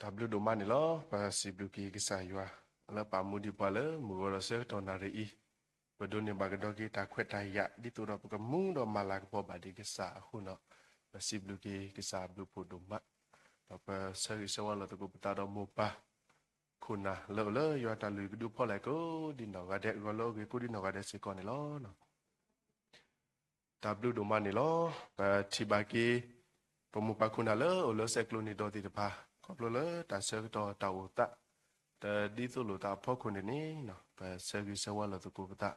တၢ်ဘျုးဒိၣ်မးန့ၣ်လီၤ. ပစံးဘျုးက့ၤကစၢ်ယွၤ လၢပာ်မူဒံးပှၤလၢမုၢ်ဂီၤဒီးဆၢကတီၢ်နၣ်ရံၣ်အံၤ, ပဒိးန့ၢ်ဘၣ်ကဒီးက့ၤတၢ်ခွဲးတၢ်ယာ် ဒ်သိးဒီးပကမူဒီးမၤလၤကပီၤဘၣ်ဒံးကစၢ်အဃိဒီး, ပစံးဘျုးက့ၤကစၢ်အဘျုးဖှိၣ်ဒိၣ်မး, ဒီးပဆၢဂ့ၤဆၢဝါလီၤသကိးပသးဒီးမိၢ်ပၢ် ခိၣ်နၢ်လၢအိၣ်လၢယွၤတၢ်လုၢ်ကဒုအဖီလာ်ကိးဒံးနီၢ်ဂၤဒဲး အဂီၢ်လၢအဂ့ၤကိးဒံးနီၢ်ဂၤဒဲးစ့ၢ်ကီးန့ၣ်လီၤ. တၢ်ဘျုးဒိၣ်မးန့ၣ်လီၤ. ပထံၣ်ဘၣ်က့ၤ ပမိၢ်ပၢ်ခိၣ်နၢ်လၢအိၣ်လၢဆဲးကျိးနံၤဒီးသ့ၣ်တဖၣ် ခီဖျိလၢတၢ်ဆၢကတီၢ်တၢ်အိၣ်သး တဒ်သိးလိာ်သးအဖီခိၣ်န့ၣ်န့ၣ်, ပဆၢဂ့ၤဆၢဝါလီၤသကိးပသး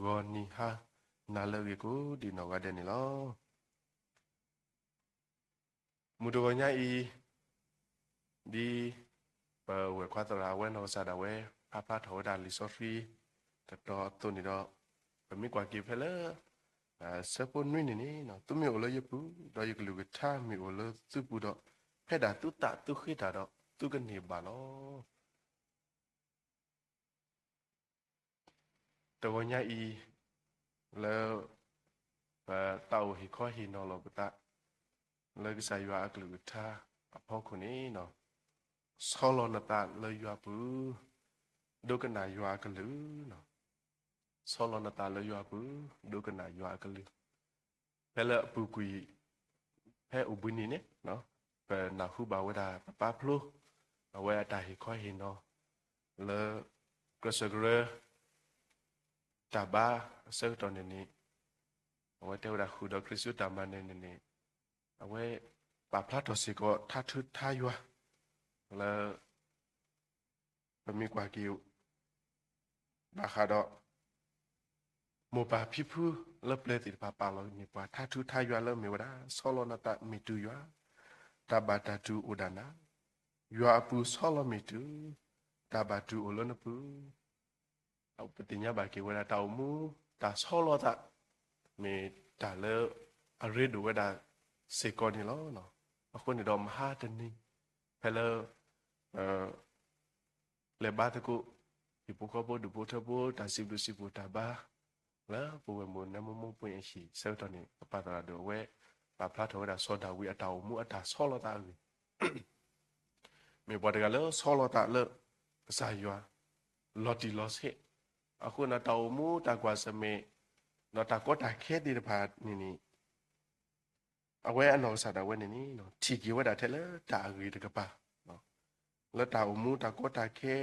ဂီၤနံၤဟါနၤလၢအဂ့ၤကိးဒံးနီၢ်ဂၤဒဲးန့ၣ်လီၤ. မုၢ်တဂီၤညါအံၤ ဒ်ပဝဲၢ်ခွါသရၣ်အဝဲနီၢ်ကစၢ်ဒၣ်ဝဲ ဖးဖျါထီၣ်ဝဲဒၣ်လံာ်စီဆှံ တတီၤအသိးန့ၣ်ဒီး, ပမ့ၢ်ကွၢ်က့ၤဖဲလၢ ဆၢဖိနွံန့ၣ်န့ၣ်, သုမ့ၢ်အိၣ်လၢယပူၤ, ဒီးယကလုၢ်ကထါမ့ၢ်အိၣ်လၢသုပူၤဒီး, ဖဲဒၣ်သုသးသုဃ့တၢ်ဒီး သုကန့ၢ်ဘၣ်လီၤ. တဂီၤညါအံၤ လၢ ပသးအိၣ်ဟ့ၣ်ခီဟ့ၣ်နီၤလီၤပသး လၢကစၢ်ယွၤအကလုၢ်ကထါအဖီခိၣ်န့ၣ်, ဆီလီၤနသးလၢယွၤပူၤ, ဒိကနၣ်ယွၤအကလုၢ်, ဆီလီၤနသးလၢယွၤပူၤ, ဒိကနၣ်ယွၤအကလုၢ်. ဖဲလၢအပူၤကွံာ် ဖဲအိၣ်ဘှံးနံၤန့ၣ်, ပနၢ်ဟူဘၣ်ဝဲဒၣ်ပပၢ်ဖျိ အဝဲအတၢ်ဟ့ၣ်ခီဟ့ၣ်နီၤ လၢ ကြၢးစၢးကရၢ တၢ်ဘါအဆၢကတီၢ်န့ၣ်န့ၣ်, အဝဲတဲဝဲဒၣ်ဃုာ်ဒီးခရံာ်စုတၢ်မၤနၢၤန့ၣ်န့ၣ်, အဝဲပာ်ဖျါထီၣ်စ့ၢ်ကီးထါထုထါယွၤ လၢ ပမ့ၢ်ကွၢ်က့ၤ ဘၣ်ဃးဒီး မိၢ်ပၢ်ဖံဖုလၢပျၢၤသ့ၣ်တဖၣ်ပာ်လီၤန့ၢ်ပှၤထါထုထါယွၤလၢအမ့ၢ်ဝဲဒၣ် ဆီလီၤနသးမ့ၢ်တုၤယွၤ, တၢ်ဘၣ်တၢ်တုၤအိၣ်ဒၣ်နၤ, ယွၤအပူၤဆီလီၤမ့ၢ်တုၤ, တၢ်ဘၣ်တုၤအိၣ်လၢနပူၤ ပသ့ၣ်ညါဘၣ်က့ၤဝဲဒၣ်တၢ်အိၣ်မူ တၢ်ဆီလီၤသး မ့ၢ်တၢ်လၢအရ့ဒိၣ်ဝဲဒၣ်စ့ၢ်ကီးန့ၣ်လီၤ. အဃိန့ၣ်ဒီးမဟါတနံၤ ဖဲလၢ ပ လဲၤဘါသကိး ဟံၣ်ဖိဃီဖိဒူၣ်ဖိထၢဖိတၢ်စံးဘျုးစံးဖှိၣ်တၢ်ဘါ လၢပဝဲၢ်မုၢ်နၢမူမိၢ်ပှ့ၤအဟံၣ်ဆၢကတီၢ်န့ၣ် ပပၢ်သရၣ်ဒိၣ်အဝဲ ပာ်ဖျါထီၣ်ဝဲဒၣ်စီၤဒၤဝံးအတၢ်အိၣ်မူအတၢ်ဆီလီၤသးအဂ့ၢ် မ့ၢ်ပှၤတဂၤလၢဆီလီၤသးလၢ ကစၢ်ယွၤ လီၤတံၢ်လီၤဆဲး, အဃိန့ၣ်တၢ်အိၣ်မူတၢ်ကွၢ်ဆၢၣ်မဲာ် ဒီးတၢ်ကီတၢ်ခဲသ့ၣ်တဖၣ်န့ၣ်န့ၣ် အဝဲအနီၢ်ကစၢ်ဒၣ်ဝဲန့ၣ်န့ၣ် ထံၣ်က့ၤဝဲဒၣ်ထဲလၢတၢ်အဂ့ၤတကပၤ လၢတၢ်အိၣ်မူတၢ်ကီတၢ်ခဲ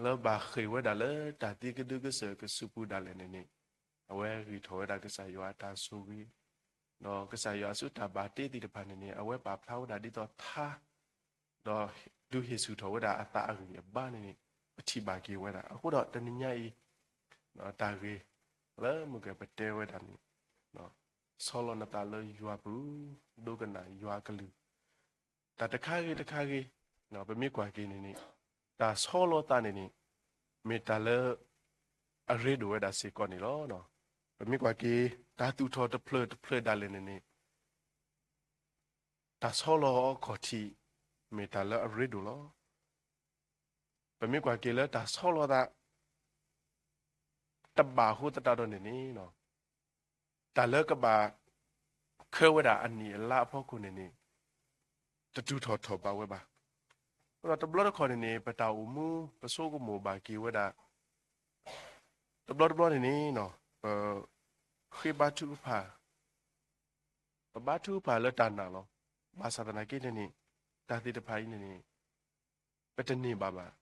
လၢဘၣ်ဃ့ၢ်ဝဲဒၣ်လၢတၢ်သံကဒုကစၢၢ်ကစုပူၤဒၣ်လဲာ်န့ၣ်န့ၣ် အဝဲဂံၢ်ထီၣ်ဝဲဒၣ်ကစၢ်ယွၤအတၢ်ဆိၣ်ဂ့ၤ ဒီးကစၢ်ယွၤအစုတၢ်ဘၣ်တ့သ့ၣ်တဖၣ်န့ၣ်န့ၣ် အဝဲပာ်ဖျါဝဲဒၣ်ဒ်သိးထါ ဒီးဒုးဟ့ၣ်ဆူၣ်ထီၣ်ဝဲဒၣ်အသးအဂံၢ်အဘါန့ၣ်န့ၣ် ပထံၣ်ဘၣ်က့ၤဝဲဒၣ်. အဃိဒီးတနံၤညါအံၤ တၢ်ဂ့ၢ်လၢမုၢ်ကဲပတဲဝဲဒၣ်န့ၣ် ဆီလီၤနသးလၢယွၤပူၤ ဒိကနၣ်ယွၤအကလုၢ် တၢ်တခါဂ့ၤတခါဂ့ၤ ပမ့ၢ်ကွၢ်က့ၤန့ၣ်န့ၣ် တၢ်ဆီလီၤသးန့ၣ်န့ၣ် မ့ၢ်တၢ်လၢ အရ့ဒိၣ်ဝဲဒၣ်စ့ၢ်ကီးန့ၣ်လီၤ. ပမ့ၢ်ကွၢ်က့ၤ တၢ်သူၣ်ထီၣ်တဖျၢၣ်တဖျၢၣ်ဒၣ်လဲာ်န့ၣ်န့ၣ် တၢ်ဆီလီၤအခီၣ်ထံး မ့ၢ်တၢ်လၢအရ့ဒိၣ်လီၤ. ပမ့ၢ်ကွၢ်က့ၤလၢတၢ်ဆီလီၤသး တဘၣ်အဃိသတးဒီးန့ၣ်န့ၣ် တၢ်လၢကဘၣ် ခၢဝဲဒၣ်အနံၣ်အလါအဖီခိၣ်န့ၣ်န့ၣ် တတုၤထီၣ်ထီၣ်ဘးဝဲဘၣ်. အဃိဒီးတဘျီတခီၣ်န့ၣ်န့ၣ် ပတၢ်အိၣ်မူ ပဆိကမိၣ်ဘၣ်က့ၤဝဲဒၣ် တဘျီတဘျီန့ၣ်န့ၣ် ပ ဃ့ဘါထုကဖၣ် ပဘါထုကဖၣ်လၢတၢ်နာ်လီၤ. ဘၣ်ဆၣ်သနာ်က့န့ၣ်န့ၣ် တၢ်သ့ၣ်တဖၣ်အံၤန့ၣ်န့ၣ် ပတန့ၢ်ဘၣ်ဘၣ်.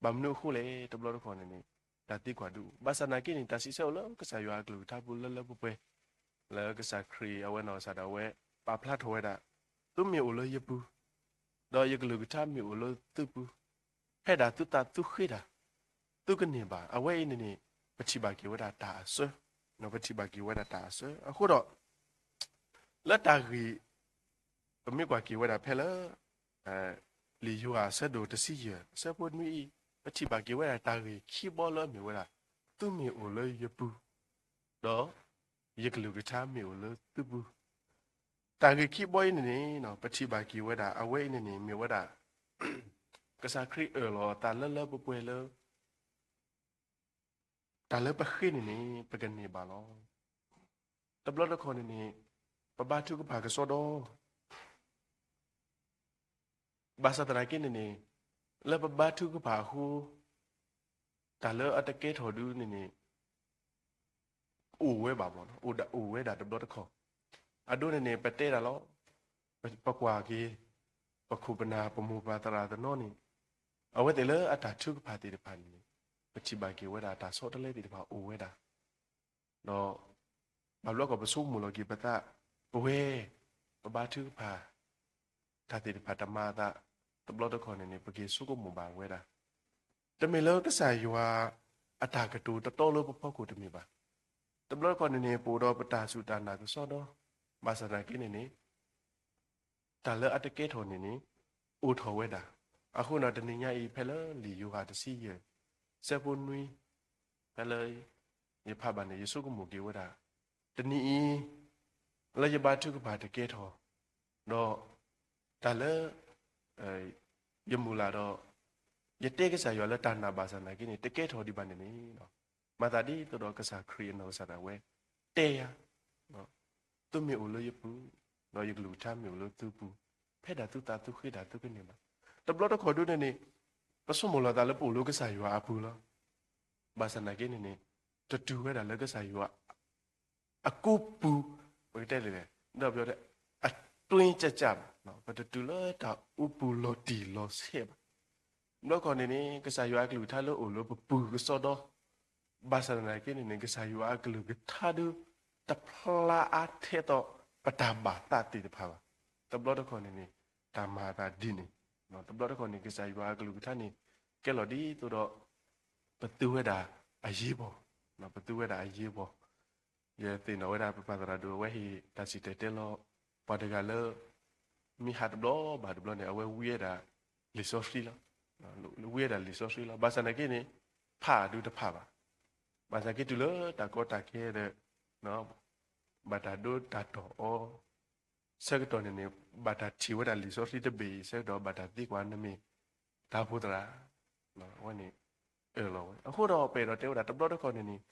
ဘၣ်မနုၤအဃိလဲၣ် တဘျီတခီၣ်န့ၣ်န့ၣ် တၢ်သံကွၢ်ဒုးအိၣ်. ဘၣ်ဆၣ်သနာ်က့န့ၣ် တၢ်စံးဆၢအီၤလၢကစၢ်ယွၤအကလုၢ်ကထါပူၤလၢလၢပှဲၤပှဲၤ လၢကစၢ်ခရံာ်အဝဲနီၢ်ကစၢ်ဒၣ်ဝဲ ပာ်ဖျါထီၣ်ဝဲဒၣ် သုမ့ၢ်အိၣ်လၢယပူၤ ဒီးယကလုၢ်ကထါမ့ၢ်အိၣ်လၢသုပူၤ ဖဲဒၣ်သုသးသုဃ့တၢ် သုကန့ၢ်ဘၣ်. အဝဲအံၤန့ၣ်န့ၣ် ပထံၣ်ဘၣ်က့ၤဝဲဒၣ်တၢ်အစၢ ပထံၣ်ဘၣ်က့ၤဝဲဒၣ်တၢ်အစၢ အဃိဒီး လၢတၢ်ဂ့ၢ် ပမ့ၢ်ကွၢ်က့ၤဝဲဒၣ်ဖဲလၢ လံာ်ယိၤဟၣ်အဆၢဒိၣ်တဆံယဲၢ် အဆၢဖိနွံအံၤ ပထံၣ်ဘၣ်က့ၤဝဲဒၣ်တၢ်ဂ့ၢ်ခံဘီလၢအမ့ၢ်ဝဲဒၣ် သုမ့ၢ်အိၣ်လၢယပူၤ ဒီးယကလုၢ်ကထါမ့ၢ်အိၣ်လၢသုပူၤ. တၢ်ဂ့ၢ်ခံဘီအံၤန့ၣ်န့ၣ် ပထံၣ်ဘၣ်က့ၤဝဲဒၣ် အဝဲအံၤန့ၣ်န့ၣ် မ့ၢ်ဝဲဒၣ် ကစၢ်ခရံာ်အၢၣ်လီၤအသးလၢလၢပှဲၤပှဲၤလၢ တၢ်လၢပဃ့န့ၣ်န့ၣ် ပကန့ၢ်ဘၣ်လီၤ. တဘျီတခီၣ်န့ၣ်န့ၣ် ပဘါထုကဖၣ်ကစီဒီ ပ ဘၣ်ဆၣ်သနာ်က့န့ၣ်န့ၣ် လၢပဘါထုကဖၣ်အဃိ တၢ်လၢအတကဲထီၣ်ဒုန့ၣ်န့ၣ် အိၣ်ဝဲဘၣ်မ့ၢ်နီၤ, အိၣ်ဝဲဒၣ်တဘျီတခီၣ်. အဒိန့ၣ်န့ၣ် ပတဲဒၣ်လီၤ, ပကွၢ်က့ၤ ပခိၣ်ပနၢ်ပမိၢ်ပၢ်သရၣ်သမါန့ၣ် အဝဲသ့ၣ်လၢအတၢ်ထုကဖၣ်သ့ၣ်တဖၣ်န့ၣ်န့ၣ် ပထံၣ်ဘၣ်က့ၤဝဲဒၣ်တၢ်ဆီတလဲသ့ၣ်တဖၣ်အိၣ်ဝဲဒၣ် ဒီး ဘၣ်ဘျီကီၢ်ပဆိကမိၣ်လီၤက့ၤပသး, ပဝဲ ပဘါထုကဖၣ် တၢ်သ့ၣ်တဖၣ်တမၤအသး တဘျီတခီၣ်န့ၣ်န့ၣ် ပက့ၤဆိကမိၣ်ဘၣ်ဝဲဒၣ်, တမ့ၢ်လၢကစၢ်ယွၤ အတၢ်ကတိၤတတီလၢပဖီခိၣ်တမ့ၢ်ဘၣ်. တဘျီတခီၣ်န့ၣ်န့ၣ် ပအိၣ်ဒီးပတၢ်စူၢ်တၢ်နာ်ကစီဒီ, ဘၣ်ဆၣ်သနာ်က့န့ၣ်န့ၣ် တၢ်လၢအတကဲထီၣ်န့ၣ်န့ၣ် အိၣ်ထီၣ်ဝဲဒၣ်. အဃိဒီးတနံၤညါအံၤ ဖဲလၢလံာ်ယိၤဟၣ်တဆံယဲၢ် ဆၢဖိနွံ ဖဲလၢ ယဖးဘၣ်န့ၣ် ယဆိကမိၣ်က့ၤဝဲဒၣ်, တနံၤအံၤ လၢယဘါထုကဖၣ်တကဲထီၣ်, ဒီး တၢ်လၢ ယမုၢ်လၢ်ဒီး ယတဲကစၢ်ယွၤလၢတၢ်နာ်ဘၣ်ဆၣ်သနာ်က့န့ၣ် တကဲထီၣ်ဒံးဘၣ်န့ၣ်န့ၣ်, မၤသးဒ်သိးဒီးကစၢ်ခရံာ်အနီၢ်ကစၢ်ဒၣ်ဝဲ တဲယၤ သုမ့ၢ်အိၣ်လၢယပူၤ, ဒီးယကလုၢ်ကထါမ့ၢ်အိၣ်လၢသုပူၤ, ဖဲဒၣ်သုသးသုဃ့တၢ်သုကန့ၢ်ဘၣ်. တဘျီတခီၣ်ဒုန့ၣ်န့ၣ် ပဆိကမိၣ်လီၤသးလၢပအိၣ်လၢကစၢ်ယွၤအပူၤလီၤ. ဘၣ်ဆၣ်သနာ်က့န့ၣ်န့ၣ် တတုၤဝဲဒၣ်လၢကစၢ်ယွၤ အကိးပူၤ, ပကတဲလဲၣ်လဲၣ်, ဒီး အတွင်းကျကျ ဘၣ်, ပတတုၤလၢတၢ်အူပူၤလီၤတံၢ်လီၤဆဲးဘၣ်. ဘျီခီန့ၣ်န့ၣ် ကစၢ်ယွၤအကလုၢ်ကထါလၢအိၣ်လၢပပူၤကစီဒီ, ဘၣ်ဆၣ်သနာ်က့န့ၣ်န့ၣ် ကစၢ်ယွၤအကလုၢ်ကထါဒု တဖျါအါထဲသိးပတၢ်ဘၣ်သးသ့ၣ်တဖၣ်ဘၣ်. တဘျီတခီၣ်န့ၣ်န့ၣ် တၢ်မၤအသးဒ်န့ၣ်, တဘျီတခီၣ်န့ၣ် ကစၢ်ယွၤအကလုၢ်ကထါန့ၣ် ကဲလီၤဒ်သိးဒီး ပသူဝဲဒၣ်အရေးပေါ်, ပသူဝဲဒၣ်အရေးပေါ်, ယသ့ၣ်နီၣ်ဝဲဒၣ်ပပၢ်သရၣ်ဒိၣ်အဝဲဟ့ၣ်တၢ်စံၣ်တဲၤတဲလီၤ ပှၤတဂၤလၢ မ့ၢ်ဟးတဘျီဘၣ်တဘျီန့ၣ် အဝဲဝံဝဲဒၣ်လံာ်စီဆှံလီၤ. ဝံဝဲဒၣ်လံာ်စီဆှံလီၤ. ဘၣ်ဆၣ်သနာ်က့န့ၣ် ဖးဒုတဖးဘၣ်. ဘၣ်ဆၣ်သနာ်က့တုၤလၢတၢ်ကီတၢ်ခဲဒီး ဘၣ်တၢ်ဒိတၢ်တီၢ်အီၤ ဆၢကတီၢ်န့ၣ်န့ၣ် ဘၣ်တၢ်ထံၣ်ဝဲဒၣ်လံာ်စီဆှံတဘ့ၣ်အံၤ ဆၢကတီၢ်ဘၣ်တၢ်သံကွၢ် နမ့ၢ်တၢ်အိၣ်ဖှိၣ်သရၣ်, အဝဲန့ၣ် အၢၣ်လီၤဝဲ. အဃိဒီးပအဲၣ်ဒိးတဲဝဲဒၣ်တဘျီတခီၣ်န့ၣ်န့ၣ်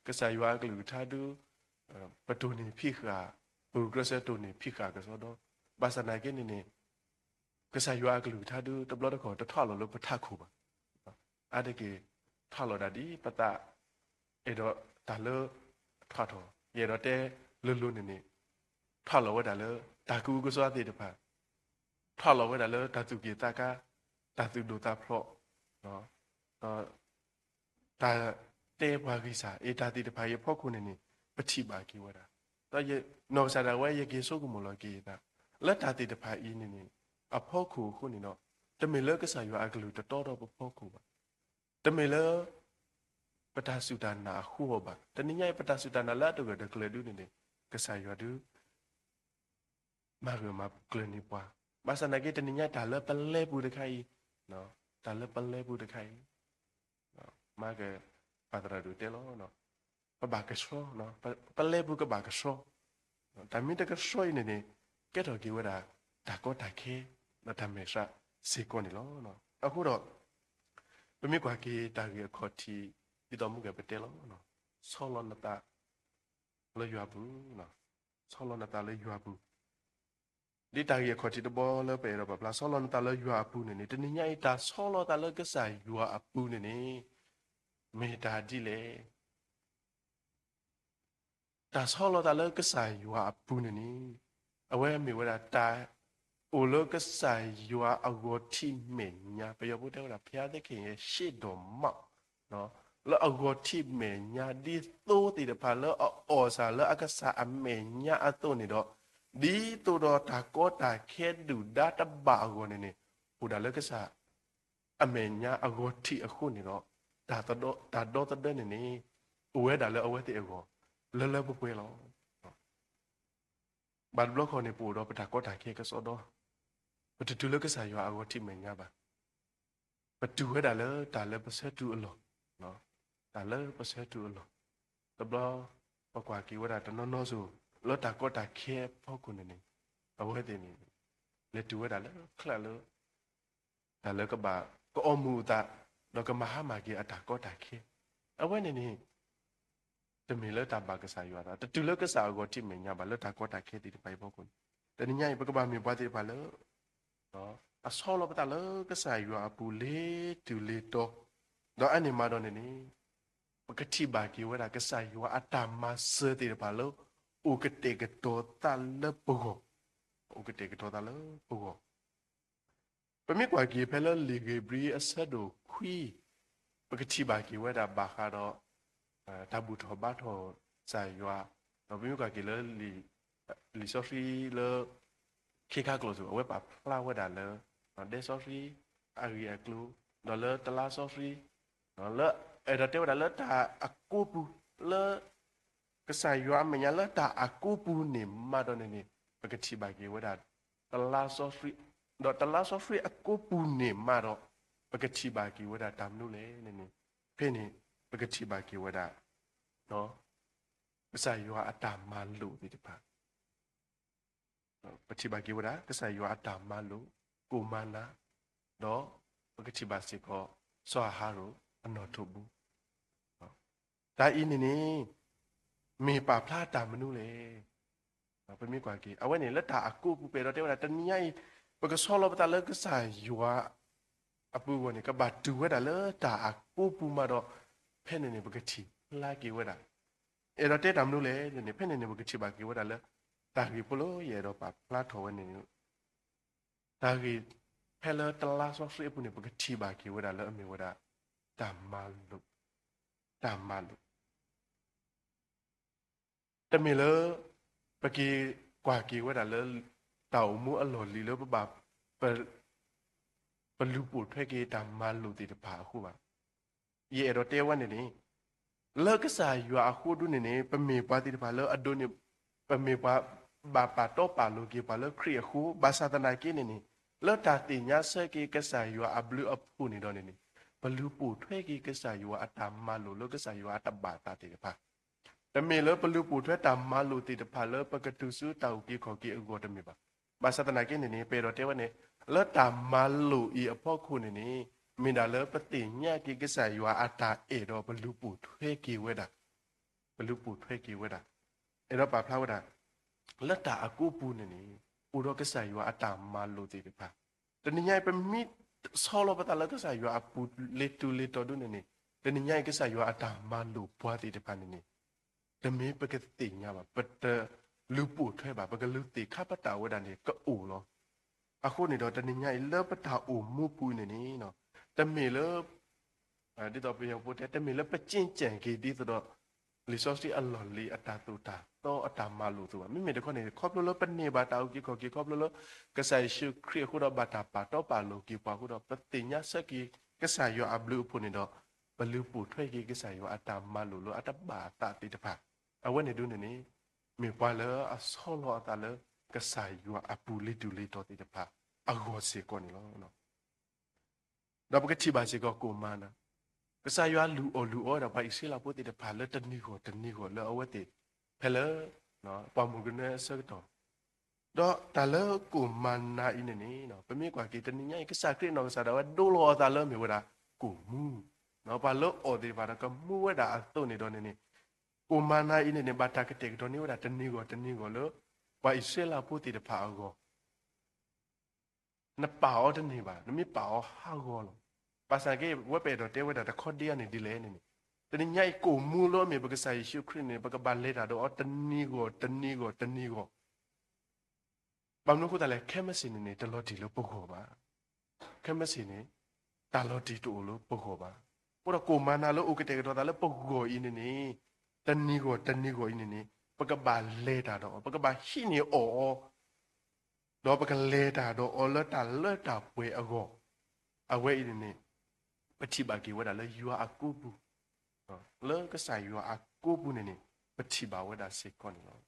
ကစၢ်ယွၤအကလုၢ်ကထါဒု ပတိၢ်န့ၢ်ဖံးဃာ်, ပဂုာ်ကျဲးစၢးတိၢ်န့ၢ်ဖံးဃာ်ကစီဒီ, ဘၣ်ဆၣ်သနာ်က့န့ၣ်န့ၣ် ကစၢ်ယွၤအကလုၢ်ကထါဒု တဘျီတခီၣ်တထွဲလီၤလၢပထးခိၣ်ဘၣ်. အါတက့ၢ် ထွဲလီၤဒၣ်ဒ်ပသး အဲၣ်ဒိးတၢ်လၢ ထွဲထီၣ်, ယအဲၣ်ဒိးတဲလိၤလိၤန့ၣ်န့ၣ် ထွဲလီၤဝဲဒၣ်လၢ တၢ်ကအုကစွါသ့ၣ်တဖၣ်, ထွဲလီၤဝဲဒၣ်လၢတၢ်သူၣ်က့ၣ်သးကါ, တၢ်သူၣ်ဒိၣ်သးဖျိး, ဒီး တၢ်တဲပှၤဂံၢ်စၢ် အံၤတၢ်သ့ၣ်တဖၣ်အံၤအဖီခိၣ်န့ၣ်န့ၣ် ပထံၣ်ဘၣ်က့ၤဝဲဒၣ်. ဒီးနီၢ်ကစၢ်ဒၣ်ဝဲ ယက့ၤဆိကမိၣ်လီၤက့ၤယသး လၢတၢ်သ့ၣ်တဖၣ်အံၤန့ၣ်န့ၣ် အဖီခိၣ်အဃိန့ၣ်ဒီး တမ့ၢ်လၢကစၢ်ယွၤအကလုၢ်တတီဒီးပဖီခိၣ်ဘၣ်. တမ့ၢ်လၢ ပတၢ်စူၢ်တၢ်နာ်အဃိဘၣ်. တနံၤညါအံၤ ပတၢ်စူၢ်တၢ်နာ်လၢအတဂၢၢ်တကျၢၤဒုန့ၣ်န့ၣ် ကစၢ်ယွၤဒု မၤဂၢၢ်မၤကျၢၤန့ၢ်ပှၤ, ဘၣ်ဆၣ်သနာ်က့ တနံၤညါတၢ်လၢပလဲပူၤတခါအံၤ, တၢ်လၢပလဲပူၤတခါအံၤ, မၤက ပၢ်သရၣ်ဒိၣ်တဲလီၤ, ပဘၣ်ကဆှီ, ပလဲပူၤကဘၣ်ကဆှီ, တၢ်မ့ၢ်တကဆှီအံၤန့ၣ်န့ၣ် ကဲထီၣ်က့ၤဝဲဒၣ် တၢ်ကီတၢ်ခဲ ဒီးတၢ်မဲာ်ဆှးစ့ၢ်ကီးန့ၣ်လီၤ. အဃိဒီး ပမ့ၢ်ကွၢ်က့ၤတၢ်ဂ့ၢ်အခီၣ်ထံး ဒ်သိးမုၢ်ကဲၣ်ပတဲလီၤ, ဆီလီၤနသး လၢယွၤအပူၤ, ဆီလီၤနသးလၢယွၤအပူၤ, ဒ်တၢ်ဂ့ၢ်အခီၣ်ထံးတဘီလၢပအဲၣ်ဒိးပာ်ဖျါ ဆီလီၤနသးလၢယွၤအပူၤန့ၣ်န့ၣ် တနံၤညါအံၤ တၢ်ဆီလီၤသးလၢကစၢ်ယွၤအပူၤန့ၣ်န့ၣ် မ့ၢ်တၢ်ဒ်လဲၣ်. တၢ်ဆီလီၤသးလၢကစၢ်ယွၤအပူၤန့ၣ်န့ၣ် အဝဲမ့ၢ်ဝဲဒၣ်တၢ်အိၣ်လၢကစၢ်ယွၤအဂီၤထံးမဲာ်ညါ, ပယီၤဖိတဲဝဲဒၣ် ဘုရားသခင်ရဲ့ရှေ့တော်မှာ, လၢအဂီၤထံးမဲာ်ညါ ဒ်သိးသ့ၣ်တဖၣ်လၢအအီၣ်စၢ်လၢအကစၢ်အမဲာ်ညါအသိးန့ၣ်ဒီး, ဒ်သိးဒီးတၢ်ကီတၢ်ခဲဒုၣ်ဒါတဘၣ်အဂီၢ်န့ၣ်န့ၣ်, အိၣ်ဒၣ်လၢကစၢ် အမဲာ်ညါအဂီၤထံးအဃိန့ၣ်ဒီး, တၢ်ဒီသဒၢန့ၣ်န့ၣ် အိၣ်ဝဲဒၣ်လၢအဝဲသ့ၣ်အဂီၢ် လၢလၢပှဲၤပှဲၤလီၤ. ဘၣ်တဘျီခီန့ၣ် ပအိၣ်ဒီးပတၢ်ကီတၢ်ခဲကစီဒီ, ပတတုၤလၢကစၢ်ယွၤအဂီၤထံးမဲာ်ညါဘၣ်. ပတုၤဝဲဒၣ်လၢတၢ်လၢပဆၢတုၤအလီၢ်, တၢ်လၢပဆၢတုၤအလီၢ်, တဘျီ ပကွၢ်က့ၤဝဲဒၣ်တနီၤနီၤစိၤ လၢတၢ်ကီတၢ်ခဲအဖီခိၣ်န့ၣ်န့ၣ်, အဝဲသ့ၣ်န့ၣ် လဲၤတုၤဝဲဒၣ်လၢချၢၣ်လၢ တၢ်လၢကဘၣ် ကအီမူၤအသး ဒီးကမၤဟါမၢ်က့ၤအတၢ်ကီတၢ်ခဲ, အဝဲန့ၣ်န့ၣ် တမ့ၢ်လၢတၢ်ဘၣ်ကစၢ်ယွၤအသး, တတုၤလၢကစၢ်အဂီၤထံးမဲာ်ညါဘၣ် လၢတၢ်ကီတၢ်ခဲသ့ၣ်တဖၣ်အံၤအဖီခိၣ်န့ၣ်, တနံၤညါအံၤ ပကဘၣ်မ့ၢ်ပှၤသ့ၣ်တဖၣ်လၢ ဒီး အဆီလီၤပသးလၢကစၢ်ယွၤအပူၤလ့ၤတုၤလ့ၤတီၤ, ဒီးအန့ၣ်မးဒီးန့ၣ်န့ၣ် ပကထံၣ်ဘၣ်က့ၤဝဲဒၣ်ကစၢ်ယွၤအတၢ်မၤစၢၤသ့ၣ်တဖၣ်လၢ အိၣ်ကတဲာ်ကတီၤသးလၢပဂီၢ်, အိၣ်ကတဲာ်ကတီၤသးလၢပဂီၢ် ပမ့ၢ်ကွၢ်က့ၤဖဲလၢလံာ်ဧ့ၤဘြံၤအဆၢဒိၣ်ခွံ, ပကထံၣ်ဘၣ်က့ၤဝဲဒၣ်ဘၣ်ဃးဒီး တၢ်ဘူၣ်ထီၣ်ဘါထီၣ်ကစၢ်ယွၤ, ဒီးပမ့ၢ်ကွၢ်က့ၤလၢ လံာ်စီဆှံလၢ ခ့ခါကျိာ်စ့ၢ်ကီး အဝဲပာ်ဖျါဝဲဒၣ်လၢ ဒဲစီဆှံ အဂ့ၢ်အကျိၤ, ဒီးလၢတလါစီဆှံ, လၢ အဲၣ်ဒိးတဲဝဲဒၣ်လၢတၢ်အကိးပူၤ လၢ ကစၢ်ယွၤအမဲာ်ညါလၢတၢ်အကိးပူၤန့ၣ်မးဒီးန့ၣ်န့ၣ် ပကထံၣ်ဘၣ်က့ၤဝဲဒၣ် တလါစီဆှံ, ဒီးတလါစီဆှံအကိးပူၤန့ၣ်မးဒီး ပကထံၣ်ဘၣ်က့ၤဝဲဒၣ်တၢ်မနုၤလဲၣ်န့ၣ်န့ၣ် ဖဲန့ၣ် ပကထံၣ်ဘၣ်က့ၤဝဲဒၣ် ကစၢ်ယွၤအတၢ်မၤလိာ်သ့ၣ်တဖၣ် ပထံၣ်ဘၣ်က့ၤဝဲဒၣ် ကစၢ်ယွၤအတၢ်မၤလိာ် ကိၣ်မၤနၤ, ဒီးပကထံၣ်ဘၣ်စ့ၢ်ကီး စီၤအၤဟရိၣ်အနီၣ်ထိးဘိ, တၢ်အံၤန့ၣ်န့ၣ် မ့ၢ်ပာ်ဖျါတၢ်မနုၤလဲၣ်. ပမ့ၢ်ကွၢ်က့ၤ အဝဲန့ၣ်လၢတၢ်အကိးပူၤ ပအဲၣ်ဒိးတဲဝဲဒၣ် တနံၤညါအံၤ ပကဆီလီၤပသးလၢကစၢ်ယွၤ အပူၤအဂီၢ်န့ၣ် ကဘၣ်တုၤဝဲဒၣ်လၢတၢ်အကိးပူၤမးဒီး ဖဲန့ၣ်န့ၣ် ပကထံၣ်ဖျါက့ၤဝဲဒၣ် အဲၣ်ဒိးတဲတၢ်မနုၤလဲၣ်န့ၣ် ဖဲန့ၣ်န့ၣ် ပကထံၣ်ဘၣ်က့ၤဝဲဒၣ်လၢ တၢ်ဂ့ၢ်ဖိလၢယအဲၣ်ဒိးပာ်ဖျါထီၣ်ဝဲန့ၣ် တၢ်ဂ့ၢ်ဖဲလၢတလါစီဆှံအပူၤန့ၣ် ပကထံၣ်ဘၣ်က့ၤဝဲဒၣ်လၢအမ့ၢ်ဝဲဒၣ် တၢ်မၤလိာ်, တၢ်မၤလိာ် တမ့ၢ်လၢ ပက့ၤကွၢ်က့ၤဝဲဒၣ်လၢ တၢ်အိၣ်မူအလီၢ်လံၤလၢပဘၣ် ပလူၤပိာ်ထွဲက့ၤတၢ်မၤလိာ်သ့ၣ်တဖၣ်အဃိဘၣ်. ယအဲၣ်ဒိးတဲဝဲန့ၣ်န့ၣ် လၢကစၢ်ယွၤအဃိဒုန့ၣ်န့ၣ် ပမ့ၢ်ပှၤသ့ၣ်တဖၣ်လၢအဒိးန့ၣ် ပမ့ၢ်ပှၤဘၣ်ပာ်တီပာ်လိၤက့ၤပှၤလၢခရံာ်အဃိ ဘၣ်ဆၣ်သနာ်က့န့ၣ်န့ၣ် လၢတၢ်သ့ၣ်ညါဆၢက့ၤကစၢ်ယွၤအဘျုးအဖှိၣ်န့ၣ်ဒီးန့ၣ်န့ၣ် ပလူၤပိာ်ထွဲက့ၤကစၢ်ယွၤအတၢ်မၤလိာ်လၢကစၢ်ယွၤအတဘၣ်သးသ့ၣ်တဖၣ် တမ့ၢ်လၢပလူၤပိာ်ထွဲတၢ်မၤလိာ်သ့ၣ်တဖၣ်လၢပကတုၤဆူတၢ်အုၣ်က့ၤခီၣ်က့ၤအဂီၢ်တမ့ၢ်ဘၣ်. ဘၣ်ဆၣ်သနာ်က့န့ၣ်န့ၣ် ပအဲၣ်ဒိးတဲဝဲန့ၣ် လၢတၢ်မၤလိာ်အံၤအဖီခိၣ်န့ၣ်န့ၣ် မ့ၢ်ဒၣ်လၢပသ့ၣ်ညါက့ၤကစၢ်ယွၤအတၢ်အဲၣ်ဒီးပလူၤပိာ်ထွဲက့ၤဝဲဒၣ် ပလူၤပိာ်ထွဲက့ၤဝဲဒၣ် အဲၣ်ဒိးပာ်ဖျါဝဲဒၣ် လၢတၢ်အကိးပူၤန့ၣ်န့ၣ် အိၣ်ဒီးကစၢ်ယွၤအတၢ်မၤလိာ်သ့ၣ်တဖၣ် တနံၤညါအံၤ ပမ့ၢ်ဆီလီၤပသးလၢကစၢ်ယွၤအပူၤလ့ၤတုၤလ့ၤတီၤဒုန့ၣ်န့ၣ် တနံၤညါအံၤ ကစၢ်ယွၤအတၢ်မၤလိာ်ပှၤသ့ၣ်တဖၣ်န့ၣ်န့ၣ် တမ့ၢ်ပကသ့ၣ်ညါဘၣ် ပတလူၤပိာ်ထွဲဘၣ် ပကလူၤသ့ၣ်ခါပတာ်ဝဲဒၣ်န့ၣ် ကအိၣ်လီၤ. အဃိန့ၣ်ဒီး တနံၤညါအံၤ လၢပတၢ်အိၣ်မူပူၤန့ၣ်န့ၣ် တမ့ၢ်လၢ ဒ်သိးပယီၤဖိတဲ တမ့ၢ်လၢပကျင့်ကြံက့ၤဒ်သိးဒီး လံာ်စီဆှံအလီၢ်လံၤအတၢ်သိၣ်တၢ်သီအတၢ်မၤလိာ်အသိးဘၣ်. မ့မ့ၢ်တခီန့ၣ် ခီဖျိလၢပန့ၢ်ဘၣ်တၢ်အုၣ်က့ၤခီၣ်က့ၤ ခီဖျိလၢ ကစၢ်ယ့ၣ်ၡူးခရံာ်အဃိဒီးဘၣ်တၢ်ပာ်တီပာ်လိၤက့ၤပှၤအဃိဒီး ပသ့ၣ်ညါဆၢက့ၤ ကစၢ်ယွၤအဘျုးအဖှိၣ်န့ၣ်ဒီး ပလူၤပိာ်ထွဲက့ၤကစၢ်ယွၤအတၢ်မၤလိာ်လၢအတဘၣ်အသးသ့ၣ်တဖၣ် အဝဲန့ၣ်ဒုန့ၣ်န့ၣ် မ့ၢ်ပှၤလၢအဆီလီၤအသးလၢ ကစၢ်ယွၤအပူၤလ့ၤတုၤလ့ၤတီၤသ့ၣ်တဖၣ် အဂီၢ်စ့ၢ်ကီးန့ၣ်လီၤ. ဒီးပကထံၣ်ဘၣ်စ့ၢ်ကီးကိၣ်မၤနၤ, ကစၢ်ယွၤလုၢ်အီၣ်လုၢ်အီဝဲဒၣ်ပှၤအံၣ်စရ့လးဖိသ့ၣ်တဖၣ်လၢတနံၤဂီၢ်တနံၤဂီၢ်လၢအဝဲသ့ၣ် ဖဲလၢ ပှၢ်မုၢ်ကနၢအဆၢကတီၢ်, ဒီးတၢ်လၢကိၣ်မၤနၤအံၤန့ၣ်န့ၣ် ပမ့ၢ်ကွၢ်က့ၤတနံၤညါအံၤ ကစၢ်ခရံာ်အနီၢ်ကစၢ်ဒၣ်ဝဲဒိလီၤအသးလၢမ့ၢ်ဝဲဒၣ်ကိၣ်မူ, ပှၤလၢအီၣ်သ့ၣ်တဖၣ်ဒီးကမူဝဲဒၣ်အသိးန့ၣ်ဒီးန့ၣ်န့ၣ် ကိၣ်မၤနၤအံၤန့ၣ်န့ၣ် ဘၣ်တၢ်ကတဲာ်ကတီၤန့ၢ်ဝဲဒၣ်တနံၤဂီၢ်တနံၤဂီၢ်လၢ ပှၤအံၣ်စရ့လးဖိသ့ၣ်တဖၣ်အဂီၢ် နပာ်အီၤတန့ၢ်ဘၣ်, နမ့ၢ်ပာ်အီၤဟးဂီၤလီၤ. ဘၣ်ဆၣ်က့ ဝဲပအဲၣ်ဒိးတဲဝဲဒၣ်တခီဒ့အန့ၣ်ဒ်လဲၣ်န့ၣ်န့ၣ်, တနံၤညါအံၤကိၣ်မူလၢအမ့ၢ်ပကစၢ်ယ့ၣ်ၡူးခရံာ်န့ၣ် ပကဘၣ်လဲၤတၢ်ဒီးအီၤတနံၤဂီၢ်တနံၤဂီၢ်တနံၤဂီၢ်. ဘၣ်မနုၤအဃိသတးလဲၣ် ခဲမုၢ်ဆ့ၣ်န့ၣ်န့ၣ် တလီၤတံၢ်လၢပဂီၢ်ဘၣ်. ခဲမုၢ်ဆ့ၣ်န့ၣ် တၢ်လီၤတံၢ်တအိၣ်လၢပဂီၢ်ဘၣ်. အဃိဒီးကိၣ်မၤနၤလၢအိၣ်ကတဲာ်ကတီၤသးလၢပဂီၢ်အံၤန့ၣ်န့ၣ်, တနံၤဂီၢ်တနံၤဂီၢ်အံၤန့ၣ်န့ၣ် ပကဘၣ်လဲၤတၢ်ဒီးအီၤ, ပကဘၣ်ဟံးန့ၢ်အီၣ်အီၤ ဒီးပကလဲၤတၢ်ဒီးအီၤလၢတၢ်လၢတၢ်ပှဲၤအဂီၢ်, အဝဲအံၤန့ၣ်န့ၣ် ပထံၣ်ဘၣ်က့ၤဝဲဒၣ်လၢယွၤအကိးပူၤ, လၢကစၢ်ယွၤအကိးပူၤန့ၣ်န့ၣ် ပထံၣ်ဘၣ်ဝဲဒၣ်စ့ၢ်ကီးန့ၣ်လီၤ.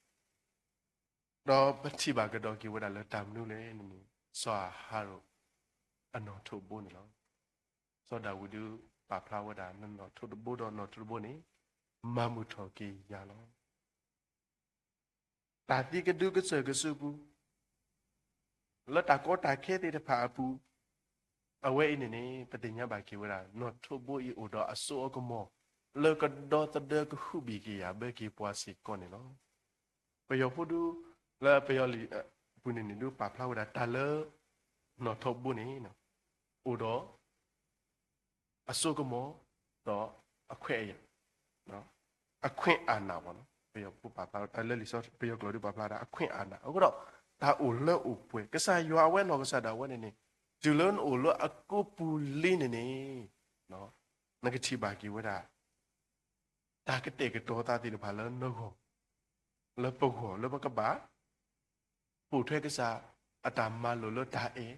ဒီးပထံၣ်ဘၣ်ကဒီးက့ၤဝဲဒၣ်လၢတၢ်မနုၤလဲၣ်န့ၣ်န့ၣ် စီၤအၤဟရိၣ်အနီၣ်ထိးဘိန့ၣ်လီၤ. စီၤဒၤဝံးဒုးပာ်ဖျါဝဲဒၣ် နနီၣ်ထိးတဘိဒီးနီၣ်ထိးတဘိန့ၣ် မၤမုာ်ထီၣ်က့ၤယၤလီၤ. တၢ်သံကဒုကစၢၢ်ကစုပူၤ လၢတၢ်ကီတၢ်ခဲသ့ၣ်တဖၣ်အပူၤ, အဝဲအံၤန့ၣ်န့ၣ် ပသ့ၣ်ညါဘၣ်က့ၤဝဲဒၣ် နီၣ်ထိးဘိအံၤအိၣ်ဒီးအစိအကမီၤ လၢကဒီသဒၢကဟုဘ့ၣ်က့ၤယာ်ဘၢက့ၤပှၤစ့ၢ်ကီးန့ၣ်လီၤ. ပယီၤဖိဒု လၢပယီၤလံာ်ပူၤန့ၣ်န့ၣ် ဒုးပာ်ဖျါဝဲဒၣ်တၢ်လၢ နီၣ်ထိးဘိန့ၣ် အိၣ်ဒီး အစိကမီၤ ဒီးအခွဲးအယာ်, အခွဲးအယာ်, လၢလံာ်စီပယီၤကျိာ်ဒုးပာ်ဖျါဝဲဒၣ် အခွဲးအယာ်, အဃိဒီး တၢ်အိၣ်လၢအိၣ်ပှဲၤ ကစၢ်ယွၤအဝဲနီၢ်ကစၢ်ဒၣ်ဝဲန့ၣ်န့ၣ် တုၤလၢနအိၣ်လၢအကိးပူၤလံန့ၣ်န့ၣ် နကထံၣ်ဘၣ်က့ၤဝဲဒၣ် တၢ်ကတဲာ်ကတီၤသးသ့ၣ်တဖၣ်လၢနဂီၢ်, လၢပဂီၢ်လၢပကဘၣ် ပိာ်ထွဲကစၢ်အတၢ်မၤလိာ်လၢတၢ်အဲၣ်,